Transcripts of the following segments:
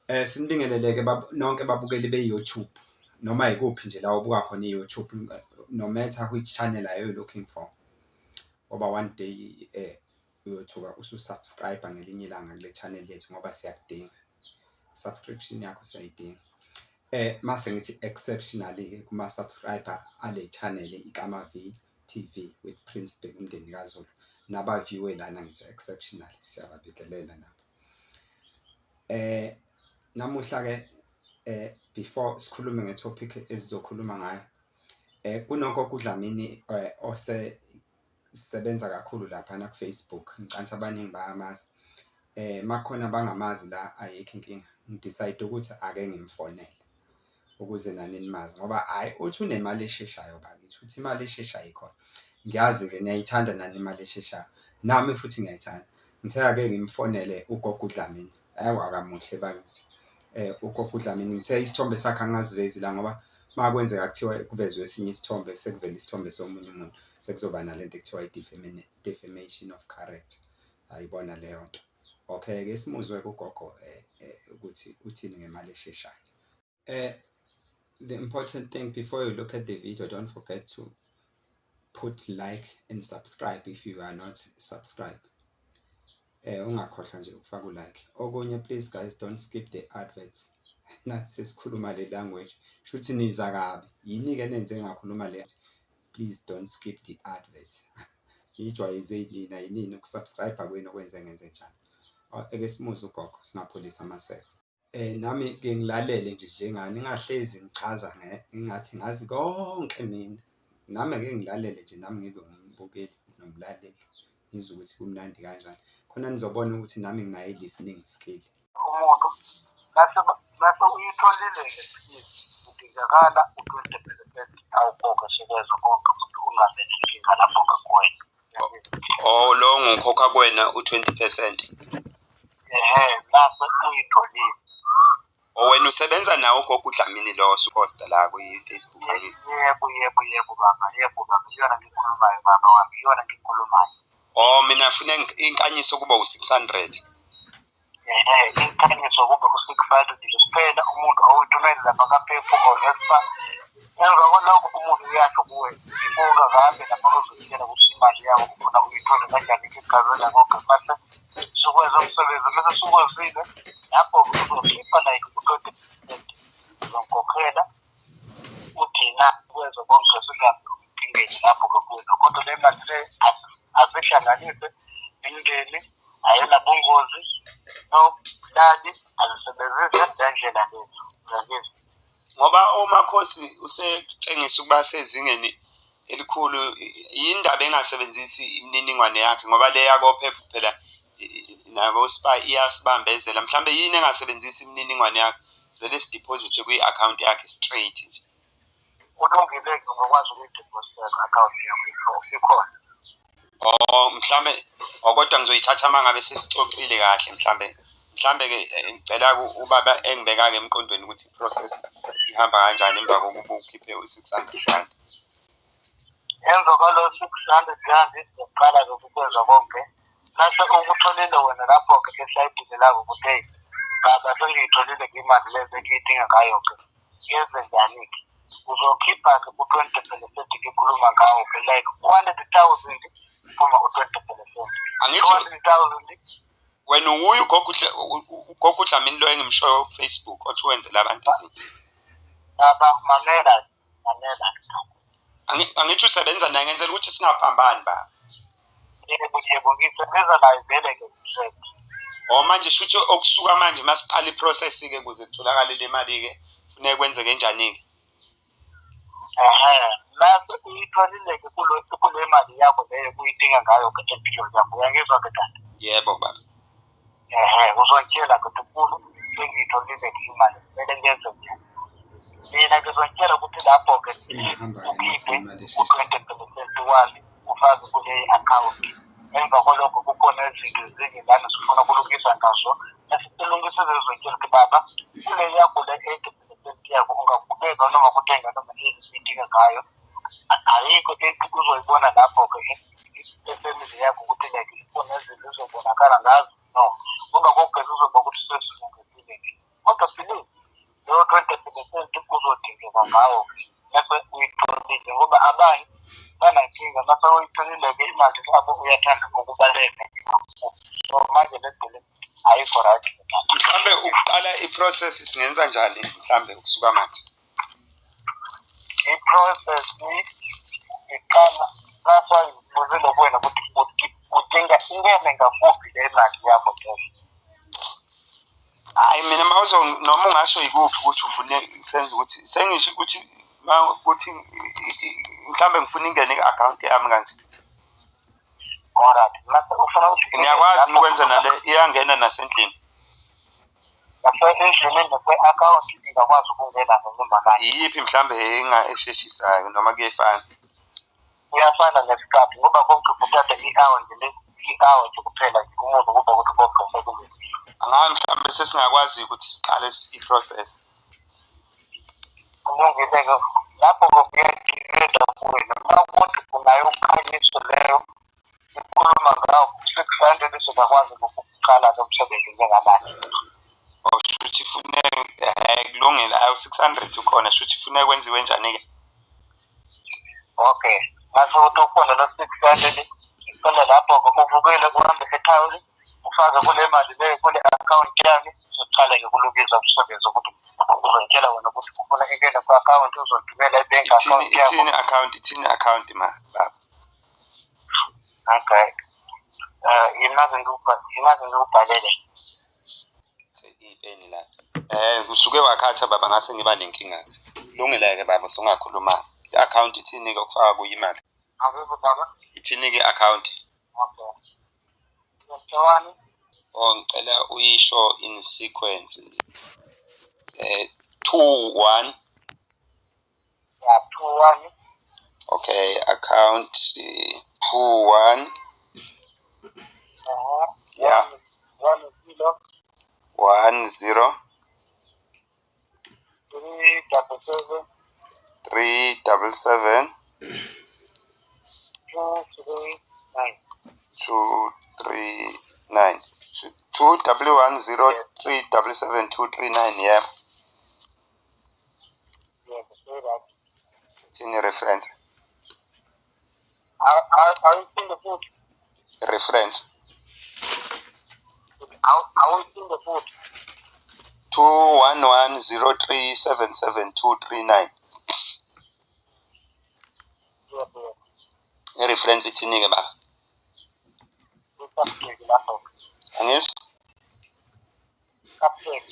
Sinibingelele-ke nonke babukeli be-YouTube noma yikuphi nje la obuka khona i-YouTube, no matter which channel are you looking for, ngoba one day uyothuka usu-subscribe-a ngelinye ilanga kule channel yethu ngoba siyakudinga, subscription yakho siyayidinga. Mase ngithi exceptionally-ke kuma-subscriber ale channel iKama V TV with Prince Bheki kaZulu, naba-view-e lana ngithi exceptionally, siyababingelela nabo. Namuhla-ke before sikhulume nge-topic esizokhuluma ngayo, kunogogo uDlamini osesebenza kakhulu laphana ku-Facebook, ngicabanga abaningi bayamazi. Makukhona abangamazi la, ayikho inkinga, ngi-decide ukuthi ake ngimfonele ukuze nani nimazi ngoba hhayi, uthi unemali esheshayo bakithi, uthi imali esheshayo ikhona. Ngiyazi-ke niyayithanda nani imali esheshayo, nami futhi ngiyayithanda. Ngithe ake ngimfonele ugogo uDlamini, awu akamuhle bakithi ugogo uDlamini. Ngithe isithombe sakhe angingazivezi la ngoba uma kwenzeka kuthiwa kuvezwe esinye isithombe, sekuvele isithombe somunye umuntu, sekuzoba nalento ekuthiwa i-defamation of character, ayibona leyo nto. Okay-ke simuzwe-ke ugogo ukuthi uthini ngemali esheshayo. The important thing before you look at the video, don't forget to put like and subscribe if you are not subscribed. Ungakhohlwa nje ukufaka u-like. Okunye, please guys, don't skip the adverts. Nathi sesikhuluma le language, shuthi niza kabi. Yini-ke nenze ngakhuluma le? Please don't skip the advert. Niyijwayeze nina, yinini uku-subscribe kwenu okwenze ngenze njalo. Ake simuzwe ugogo, singapholisi amaseko. Nami-ke ngilalele nje njengani, ngingahlezi ngichaza ngingathi ngazi konke mina. Nami ake ngilalele nje, nami ngibe ngumbukeli nomlaleli, ngizwe ukuthi kumnandi kanjani khona nizobona ukuthi nami nginayo i-listening skill. Umuntu mase uyitholile-ke, kudingakala u-20% awukhokhe, sukwenza konke ukuthi ungabi nenkinga lapho-ke kuwena. Oh, lo ngikhokha kuwena u-20%. Ehhe, mase uyitholile. Oh, wena usebenza nawo ugogo uDlamini lo osu-posta la kwi-Facebook, angithi? Yebo, baba, yebo baba, iyona ngikhulumayo, baba wami, iyona ngikhulumayo. Oh, mina funa inkanyiso kuba u-600. Ehhe, inkanyiso kube u-600 nje kuphela, umuntu awuyithumeli lapha kaPep or Hesper. Emva kwalokho umuntu uyasho kuwe, ibuka kahle lapha, uzotshela ukuthi imali yawo ufuna uyithole kanjani, igazela konke, mase sukwenza umsebenzi, mase sukwenzile lapho uzokhipha like u-20%, uzongikhokhela uthina kwenza konke, singabi enkingeni lapho-ke kuwena. Kodwa le mali le azihlanganise nemindeni, ayinabungozi nodali, azisebenzise le ndlela lethu, uyangizwa? Ngoba omakhosi usetshengisa ukuba sezingeni elikhulu, yindaba engasebenzisi imininingwane yakhe, ngoba le yakoPep phela nako Spar iyasibambezela. Mhlambe yini engasebenzisi imininingwane yakhe, sivele si-deposit kwi-account yakhe straight nje? Kulungile-ke, ungakwazi ukuyi-deposita ku-akhawunti yakho, ikhona. Oh, mhlambe kodwa ngizoyithatha uma ngabe sesixoxile kahle. Mhlambe-ke ngicela ubaba engibeka-ke emqondweni ukuthi i-process ihamba kanjani emva kokuba ukhiphe u-R600. Emva kwalo R600 uqala-ke ukwenza konke, mase ukutholile wena lapho-ke esayidini lakho ukuthi, hey baba, sengiyitholile-ke imali le bengiyidinga ngayo-ke, ngenze njani-ke? Uzokhipha-ke u-20% ngikhuluma ngawo-ke, like 100,000 phuma u-20%. Angithi 200,000. Wena uwuye ugogo uDlamini lo engimshoyo ku-Facebook othi wenzela abantu izinto? Baba, mamela, mamela. Angithi usebenza naye? Ngenzela ukuthi singaphambani, baba. Yebo, ngisebenza naye vele-ke. Oh, manje shuthi okusuka manje masiqala i-process-ke ukuze kutholakale le mali-ke, funeka kwenzeke njani-ke? Ehhe, mase uyitholile-ke kule mali yakho leyo uyidinga ngayo-ke empilweni yakho, uyangizwa-ke tata? Yebo, baba. Ehhe, uzongitshela-ke ukuthi, mkhulu, sengiyitholile-ke imali, kumele ngenze njani? Mina ngizongitshela ukuthi lapho-ke ukhiphe u-20% wami, ufake kule akhawunti. Emva kwalokho kukhona izinto ezinye lana sifuna ukulungisa ngazo, esisilungise, zizongitshela ukuthi, baba, kule yakho le 80% yakho ungaqhubeka noma kuthenga noma yini uyidinga ngayo. Ayikho into uzoyibona lapho-ke efemini yakho ukuthi like ikhona izinto ezobonakala ngazo, no, ngoba kokugeza uzoba ukuthi sesilungisile-ke, kodwa 600% uzodingeka ngawo-ke mese uyitholile, ngoba abanye banankinga mase uyitholile-ke imali abo uyathanda ukubaleka. So manje le nto le ayikho right. Mhlambe ukuqala i-process singenza njani mhlambe ukusuka manje? I-process iqala, that's why ngibuzile kuwena ukuthi udinga ingene ngakuphi le mali yakho cash. Hhayi mina mawuzo noma ungasho yikuphi ukuthi ufune senze ukuthi sengisho ukuthi ukuthi mhlambe ngifuna ingene i-akhawunti yami kanje. Alright, mase ufuna ukuthi Niyakwazi ukwenza nale iyangena nasendlini. Nasendlini nakwi-akhawunti ingakwazi ukungena noma manje. Iyiphi mhlambe enga esheshisayo noma kuyefana? Kuyafana nesikhathi ngoba konke kuthatha i-hour nje le, i-hour nje kuphela nje umuntu kuba ukuthi konke sekulungile. Angazi mhlambe sesingakwazi ukuthi siqale i-process. Kulungile-ke lapho-ke kuyadependa kuwena uma ukuthi unayo ukhanyiso leyo ikhuluma ngawo 600 sizakwazi ukuqala-ke umsebenzi njengamanje. Oh, shuthi funeke kulungile, awu 600 ukhona, shuthi funeka kwenziwe njani-ke? Okay, mase ukuthi ukhona lo 600, ngicela lapho-ke uvukele uhambe ethawini ufake kule mali leyo kule akhawunti yami, uzoqala-ke kulungisa umsebenzi ukuthi uzongitshela wena ukuthi ufuna ingene ku-akhawunti, uzothumela i-bank Ithini account yakho. Ithini account, ithini account ma baba? Okay, imaze ngikubhalele. Ipeni la. Kusuke wakhatha baba, ngase ngiba nenkinga. Kulungile-ke baba, usungakhuluma. I-account ithini-ke ukufaka kuyo imali? Awuzwa baba? Ithini-ke i-account? Okay. 21. Oh, ngicela uyisho in sequence. 21. Ya, 21. Okay, account 21. Yeah. 10. 10. 377. 377. 239. 239. 2 1 1 0 3 7 7 2 3 9, yeah. Yebo, right. Ithini reference? Awuyiphinde futhi. Reference. Awuyiphinde futhi. 2 1 1 0 3 7 7 2 3 9. Yebo, yebo. I-reference ithini-ke baba? I-Capitec lapho. Angizwa. Capitec.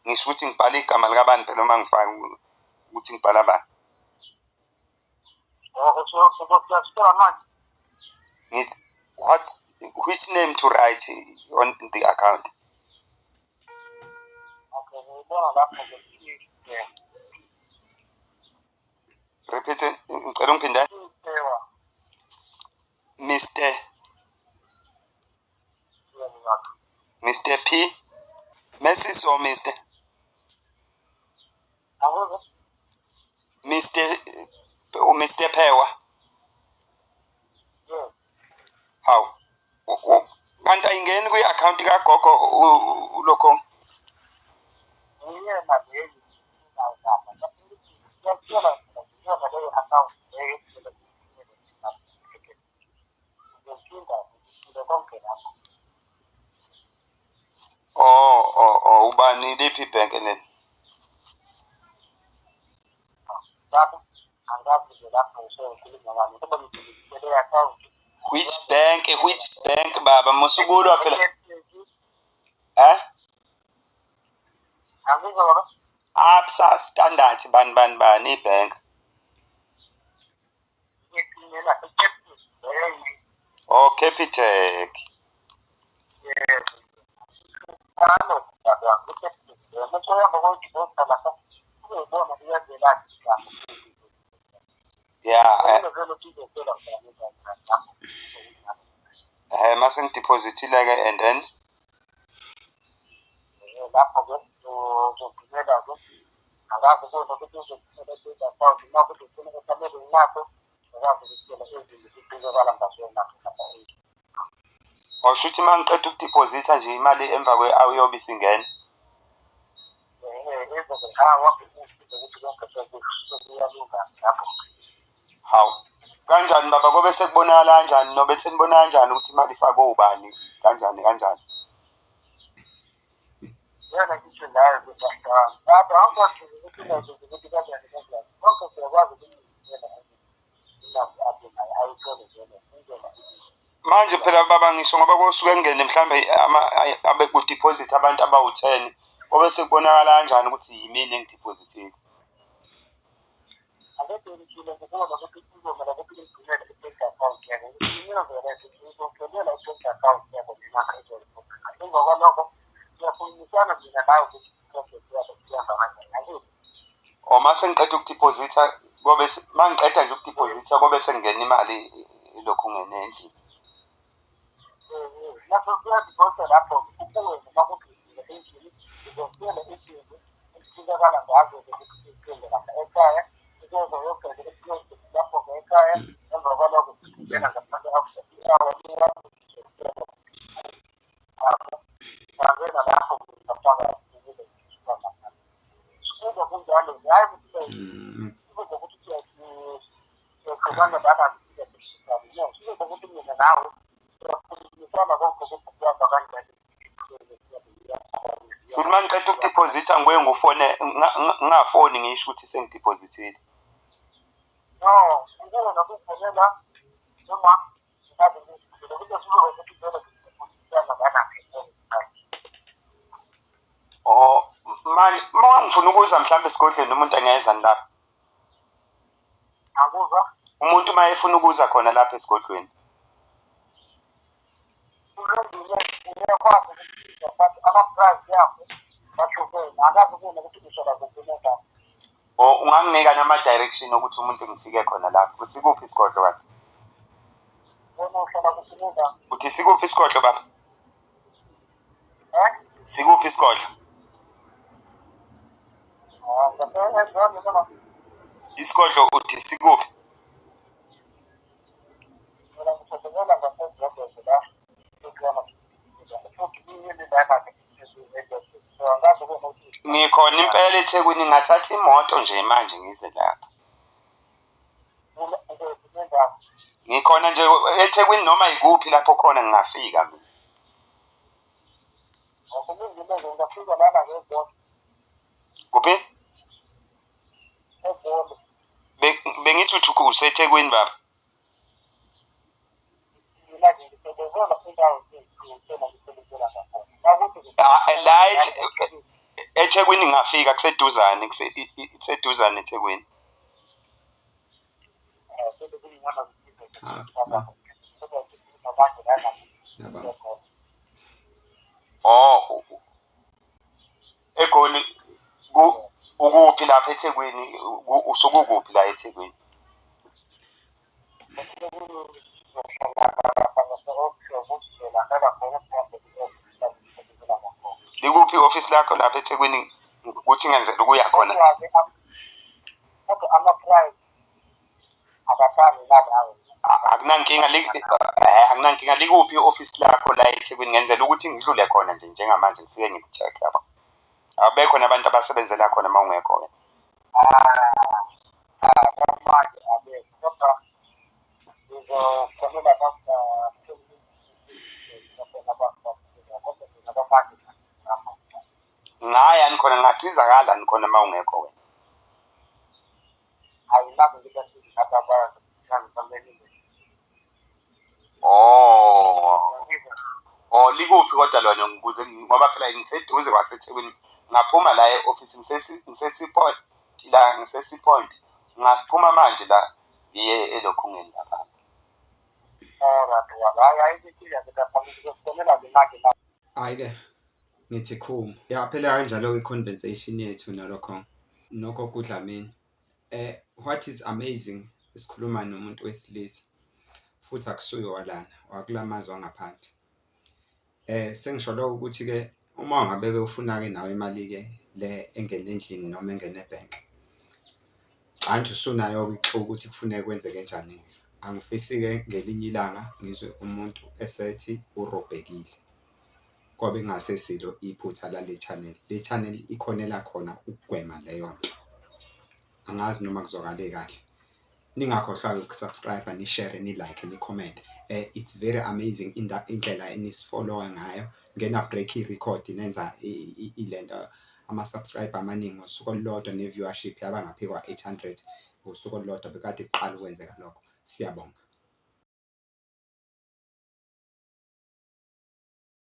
Ngisho ukuthi ngibhale igama likabani phela uma ngifaka ukuthi ngibhala bani. Usuyasitshela manje. Ngithi what which name to write on the account? Okay, ngiyibona lapho-ke. Yeah. Repeat it, ngicela ungiphinde. Ewa. Mr. Yebo baba. Mr P, Mrs or Mr? Awuzwa? Mr Mr Phewa. Yes. Hawu, kanti ayingeni kwi-account kagogo ulokho? Nguyena leyo inayo lapha. Ngiyakutshela mina, ngiyona leyo account leyo. Ngiyophinda ngishilo konke lapho. Oh, ubani, liphi ibhenki leli? Lapho angazi nje lapho ngikhuluma ngani ngoba ngidilizile leyo account. Which bank, which bank baba? Musukulwa phela. Eh? Angizwa baba. Absa, Standard, bani bani bani ibhenki? Ngiyethumela eCapitec leyo. Oh, Capitec. Yebo. Njalo baba, iCapitec leyo. Mase uhamba koyidivota lapha uzoyibona iyangelaphi igama. Yeah. Vele uzotshela njani njani lapho. Mase ngidepositile ke and then? Lapho-ke uzothumela-ke, angazi kuwena ukuthi uzothumela i-bank account uma kuthi ufuna ekameleni lakho, ngikwazi ukutshela ezinye isizokala ngaso nakho lapha. Awusho ukuthi uma ngiqeda ukudepositha nje imali emva kwe-hour iyobe isingena? Hawa ukusiza ukuthi konke sekuyalunga lapho. Hawu, kanjani baba, kobe sekubonakala kanjani nobe senibona kanjani ukuthi imali ifakwe ubani, kanjani kanjani? Yena ngisho nayo ukuthi baba awukwazi ukuthi ungazi ukuthi kanjani kanjani. Konke siyakwazi ukuthi yena imali abe nayo ayithole vele indlela. Manje phela baba ngisho ngoba kosuke kungene mhlambe abe ku-deposit abantu abawu-10, kobe sekubonakala kanjani ukuthi yimina engidiphozithile? Angeke ngithule ngibona ukuthi izomela ukuthi ngigcinele i-bank account yakho. Inyozela ngizogcinela i-bank account yakho mina ngizoliphoqa. Emva kwalokho siyakhulumisana mina nawe ukuthi i-project yakho ihamba kanjani. Angithi Or uma sengiqeda ukudiphozitha kobe uma ngiqeda nje ukudiphozitha kobe sekungena imali ilokhu ngene endlini. Lapho kuyadivoswa lapho kubuye noma kugcinile endlini uzofuyela isimo esitholakala ngazo ukuthi siphinde lapha ekhaya ukuze uyobheka ukuthi lapho ekhaya emva kwalokho singena ngaphandle ngangena lapho ngafaka kuze kunjalo hayi ukuthi kuze ukuthi siyaqhubana lana no kuze ukuthi mina nawe siyakhulumisana konke ukuthi kuhamba kanjani. Futhi uma ngiqeda ukudiphozitha ngibuye ngufone, ngingafoni ngisho ukuthi sengidiphozithile. No, ngike nokufonela noma ngabe ngizile ukuthi sizobe ukuthi vele sikhulumisana lana. Oh, manje uma ngifuna ukuza mhlawumbe esigodlweni umuntu angeza lapha? Anguzwa. Umuntu uma efuna ukuza khona lapha esigodlweni. Kulungile, uyakwazi ukusiza but ama-price yakho ahlukene, akazi kuwena ukuthi uzola kuphi nendawo. Or unganginika nama-direction ukuthi umuntu ngifike khona lapho. Sikuphi isigodlo kanti? Wena uhlala kuphi nendawo? Uthi sikuphi isigodlo baba? Eh? Sikuphi isigodlo? Ah, ngase noma Isigodlo uthi sikuphi? mina ngisebenzela ngasedrobheni la eGrama. Futhi yini lana so angazi kuwena ukuthi Ngikhona impela eThekwini, ngingathatha imoto nje manje ngize lapha. Ukuphi nendawo? Ngikhona nje eThekwini, noma yikuphi lapho khona ngingafika mina. Kulungile, ngingafika lana ngeGoli. Kuphi? eGoli. Bengithi uthi useThekwini baba. Mina nje ngisebenzela indawo ezithile ngisebenzela ngakhona. Nakuthi Ah, la eThekwini ngingafika, kuseduzane, kuseduzane eThekwini. Oh, eGoli ukuphi lapha eThekwini? Usukukuphi la eThekwini? Likuphi i-ofisi lakho lapha eThekwini ukuthi ngenzela ukuya khona? Kodwa ama-price akafani nalawo. Akunankinga, akunankinga. Likuphi i-ofisi lakho la eThekwini? Ngenzela ukuthi ngidlule khona nje njengamanje ngifike ngiku-check yabo. Abekho nabantu abasebenzela khona uma ungekho wena. Manje abekho, kodwa ngizofonela kodwa mina kwamanje ngapha. Ngaya nikhona, ngingasizakala nikhona uma ungekho wena. Ayinazo ngikasizi lapha abayangisambenile. Oh. Oh, likuphi kodwa lona ngibuze ngoba phela ngiseduze kwaseThekwini. Ngaphuma la e-office ngisesi Point la, ngisesi Point. Ngaphuma manje la ngiye elokhungeni lapha. Alright, hayi ayikho lapha ngizofonela ke manje. Hhayi-ke ngithi khumu. Yaphela kanjalo-ke i-conversation yethu nalokho nogogo uDlamini. What is amazing, sikhuluma nomuntu wesilisa futhi akusuye walana, wakula mazwe angaphandle. Sengisho lokho ukuthi-ke uma ngabe-ke ufuna-ke nawe imali-ke le engena endlini noma engena ebhenki, angithi usunayo-ke i-clue ukuthi kufuneka kwenzeke njani. Angifisi-ke ngelinye ilanga ngizwe umuntu esethi urobhekile. Kobe kungasesilo iphutha lale channel, le channel ikhonela khona ukugwema leyo nto. Angazi noma kuzwakale kahle. Ningakhohlwa-ke uku-subscribe-a, ni-share-re, ni-like, ni-comment. It's very amazing indlela enisi-follow-a ngayo ngike na-break irekhodi nenza ilento ama-subscriber amaningi ngosuku olulodwa ne-viewership yaba ngaphe kwa-800 ngosuku olulodwa, bekade kuqala ukwenzeka lokho. Siyabonga.